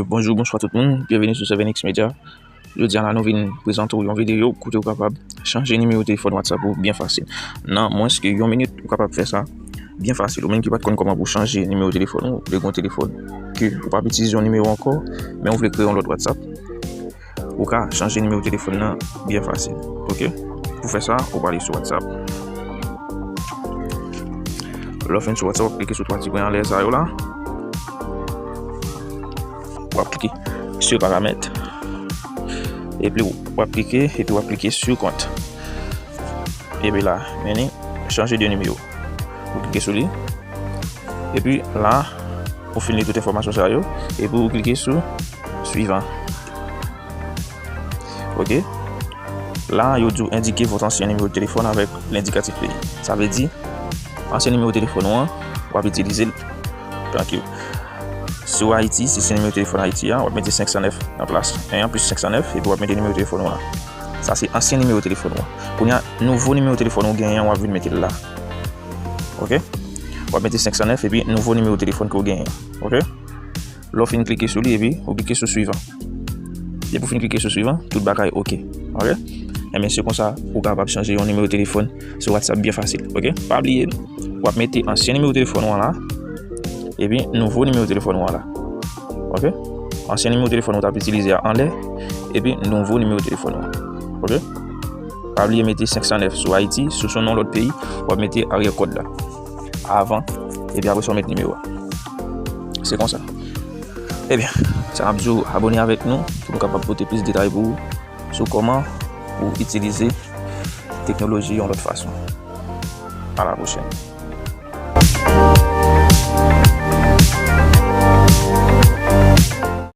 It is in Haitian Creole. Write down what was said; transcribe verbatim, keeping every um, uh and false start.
Bonjou, bonswa tout moun, byenveni sou Seven X Media. Jodi a la nou vin prezante w yon videyo kote w kapab chanje nimewo telefòn WhatsApp ou byen fasil. Nan mwens ke yon minit, ou kapab fè sa byen fasil. Ou menm ki pa t konn kòman pou chanje nimewo telefòn ou, ou te gen yon telefòn ke ou p ap itilize yon nimewo ankò, men ou vle kreye yon lòt WhatsApp, ou ka chanje nimewo telefòn nan byen fasil. Ok? Pou fè sa, ou prale sou WhatsApp. Lè w fin sou WhatsApp, w ap klike sou twa ti pwen anlè sa yo la. W ap klike sur paramètres. Epi w ap klike, epi w ap klike sur compte. Epi la, vini, changer de numéro. Ou klike sou li. Epi la, ou fin li tout enfòmasyon sa yo. Epi ou klike sou suivant. Ok? La, yo di w indiquez votre ancien numéro de téléphone avec l'indicatif pays. Sa vle di, ansyen nimewo telefòn ou an, w ap itilize l. Tank yo. Si w Ayiti, si se nimewo telefòn Ayiti a, w ap mete senk san nèf nan plas. En an plis senk san nèf, epi w ap mete nimewo telefòn ou la. Sa se ansyen nimewo telefòn ou an. Kounye a, nouvo nimewo telefòn ou genyen an, w ap vin mete l la. Ok? W ap mete senk san nèf epi nouvo nimewo telefòn ke w genyen an. Ok? Lè w fin klike sou li, epi ou klike sou suivant. Depi w fin klike sou suivant, tout bagay ok. Ok? Enben, se konsa ou kapab chanje yon nimewo telefòn sou WhatsApp byen fasil. Ok? Pa bliye, w ap mete ansyen nimewo telefòn ou an la, epi nouvo nimewo telefòn ou an la. Ok? Ansyen nimewo telefòn ou t ap itilize a anlè, epi nouvo nimewo telefòn ou an. Ok? Pa bliye mete senk san nèf sou Ayiti, si w se yon lòt peyi, w ap mete aryè kòd la. Avan, epi apre sa w met nimewo a. Se konsa. Ebyen, sa n ap di w abòne avèk nou pou nou kapab pote plis detay pou ou sou kòman pou itilize teknoloji yon lòt fason. A la pwochèn.